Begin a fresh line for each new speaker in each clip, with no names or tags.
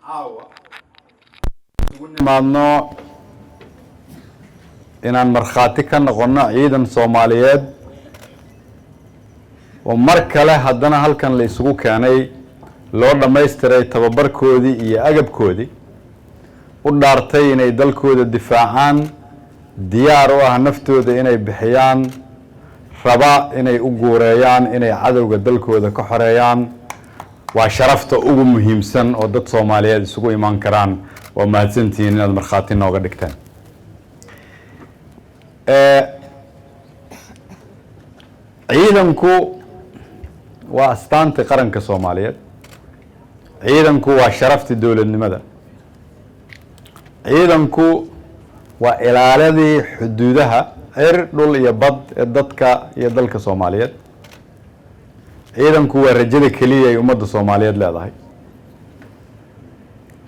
Caawa isugu nimaadno inaan markhaati ka noqonno ciidan Soomaaliyeed oo mar kale haddana halkan la isugu keenay, loo dhammaystiray tababarkoodii iyo agabkoodii, u dhaartay inay dalkooda difaacaan, diyaar u ah naftooda inay bixiyaan, raba inay u guureeyaan inay cadowga dalkooda ka xoreeyaan. Waa sharafta ugu muhiimsan oo dad Soomaaliyeed isugu imaan karaan. Waa mahadsantihiin inaad markhaati nooga dhigteen. Ciidanku waa astaantii qaranka Soomaaliyeed. Ciidanku waa sharaftii dowladnimada. Ciidanku waa ilaaladii xuduudaha cir, dhul iyo bad ee dadka iyo dalka Soomaaliyeed. Ciidanku waa rajada keliya ay ummadda Soomaaliyeed leedahay.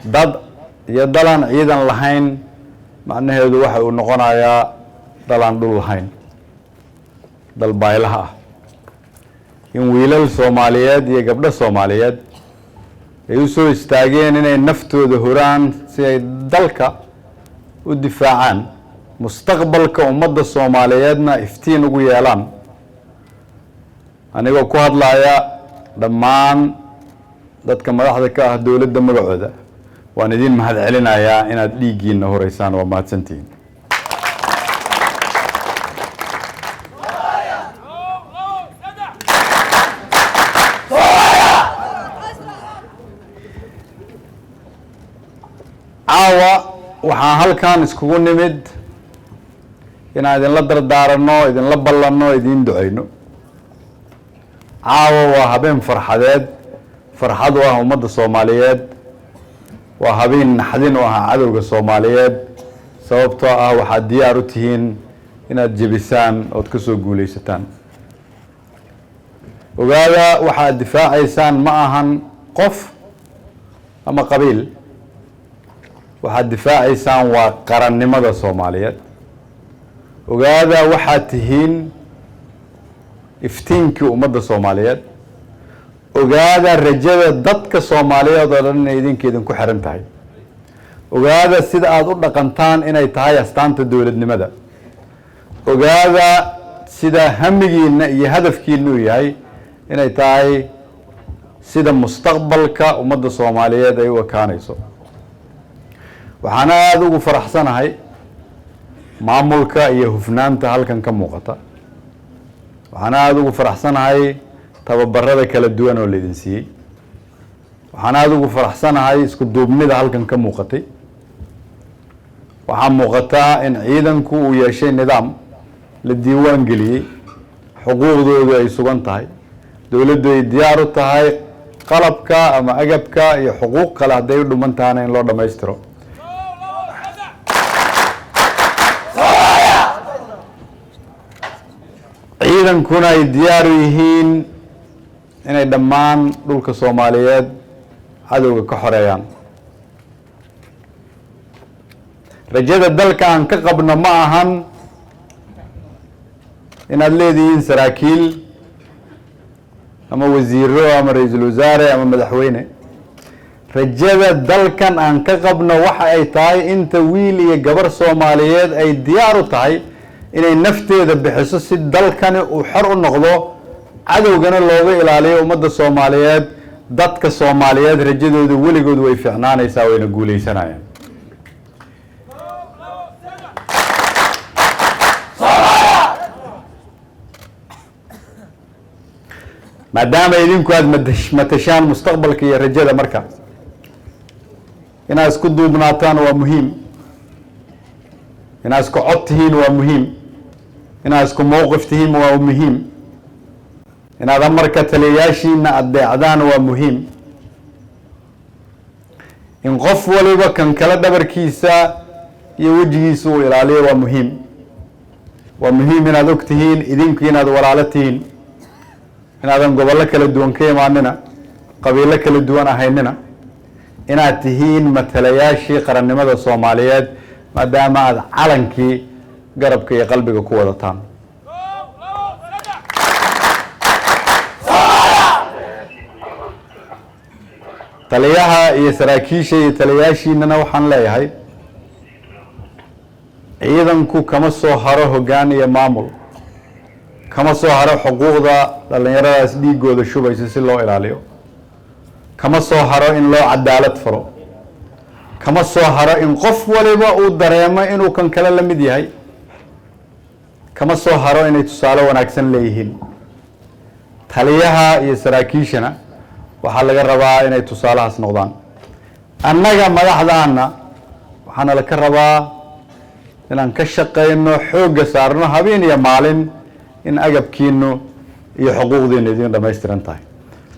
Dad iyo dalaan ciidan lahayn macnaheedu waxa uu noqonayaa dalaan dhul lahayn, dal baylaha ah. In wiilal Soomaaliyeed iyo gabdho Soomaaliyeed ay u soo istaageen inay naftooda huraan si ay dalka u difaacaan, mustaqbalka ummadda Soomaaliyeedna iftiin ugu yeelaan, anigoo ku hadlaya dhammaan dadka madaxda ka ah dowladda magacooda, waan idin mahad celinayaa inaad dhiiggiina horeysaan. Waa mahadsantihiin. Caawa waxaan halkan iskugu nimid inaan idinla dardaaranno, idinla ballanno, idiin duceyno. Caawa waa habeen farxadeed, farxad u ah ummadda Soomaaliyeed, waa habeen naxdin u ah cadowga Soomaaliyeed, sababtoo ah waxaad diyaar u tihiin inaad jebisaan ood ka soo guulaysataan. Ogaada, waxaad difaacaysaan ma ahan qof ama qabiil, waxaad difaacaysaan waa qarannimada Soomaaliyeed. Ogaada, waxaad tihiin iftiinkii ummadda Soomaaliyeed. Ogaada, rajada dadka Soomaaliyeed oo dhan inay idinka idinku xiran tahay. Ogaada, sida aada u dhaqantaan inay tahay astaanta dowladnimada. Ogaada, sida hamigiina iyo hadafkiina uu yahay inay tahay sida mustaqbalka ummadda Soomaaliyeed ay u ekaanayso. Waxaana aada ugu faraxsanahay maamulka iyo hufnaanta halkan ka muuqata. Waxaana aada ugu faraxsanahay tababarada kala duwan oo laydin siiyey. Waxaan aada ugu faraxsanahay isku duubnida halkan ka muuqatay. Waxaa muuqataa in ciidanku uu yeeshay nidaam la diiwaan geliyey, xuquuqdoodu ay sugan tahay, dowladdu ay diyaar u tahay qalabka ama agabka iyo xuquuq kale hadday u dhuman tahana in loo dhammaystiro. Ciidankuna ay diyaar u yihiin inay dhammaan dhulka Soomaaliyeed cadowga ka xoreeyaan. Rajada dalka aan ka qabno ma ahan inaad leedihiin saraakiil ama wasiiro ama ra-iisul wasaare ama madaxweyne. Rajada dalkan aan ka qabno waxa ay tahay inta wiil iyo gabar Soomaaliyeed ay diyaar u tahay inay nafteeda bixiso si dalkani uu xor u noqdo, cadowgana looga ilaaliyo ummadda Soomaaliyeed. Dadka Soomaaliyeed rajadooda weligood way fiicnaanaysaa, wayna guuleysanayaan. Maadaama idinku aada matashaan mustaqbalka iyo rajada, marka inaad isku duubnaataan waa muhiim, inaad isku cod tihiin waa muhiim, inaad isku mowqif tihiin waa muhiim, inaad amarka taliyayaashiina adeecdaan waa muhiim, in qof waliba kan kale dhabarkiisa iyo wejigiisa uu ilaaliyo waa muhiim. Waa muhiim inaad og tihiin idinku inaad walaalo tihiin, inaadan gobollo kala duwan ka imaanina, qabiilo kala duwan ahaynina, inaad tihiin matalayaashii qarannimada Soomaaliyeed, maadaama aada calankii garabka iyo qalbiga ku wadataan. Taliyaha iyo saraakiisha iyo taliyayaashiinana waxaan leeyahay, ciidanku kama soo haro hoggaan iyo maamul, kama soo haro xuquuqda dhallinyaradaas dhiigooda shubaysa si loo ilaaliyo, kama soo haro in loo cadaalad falo, kama soo haro in qof waliba uu dareemo inuu kan kale la mid yahay, kama soo haro inay tusaale wanaagsan leeyihiin. Taliyaha iyo saraakiishana waxaa laga rabaa inay tusaalahaas noqdaan. Annaga madaxdaana waxaana laka rabaa inaan ka shaqayno, xoogga saarno habeen iyo maalin in agabkiinu iyo xuquuqdiinu idiin dhamaystiran tahay.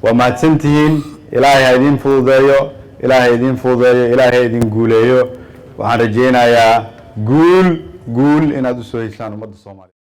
Waa mahadsantihiin. Ilaahay ha idiin fududeeyo, Ilaahay ha idiin fududeeyo, Ilaahay ha idin guuleeyo. Waxaan rajaynayaa guul, guul inaad usoo heshaan ummadda Soomaaliya.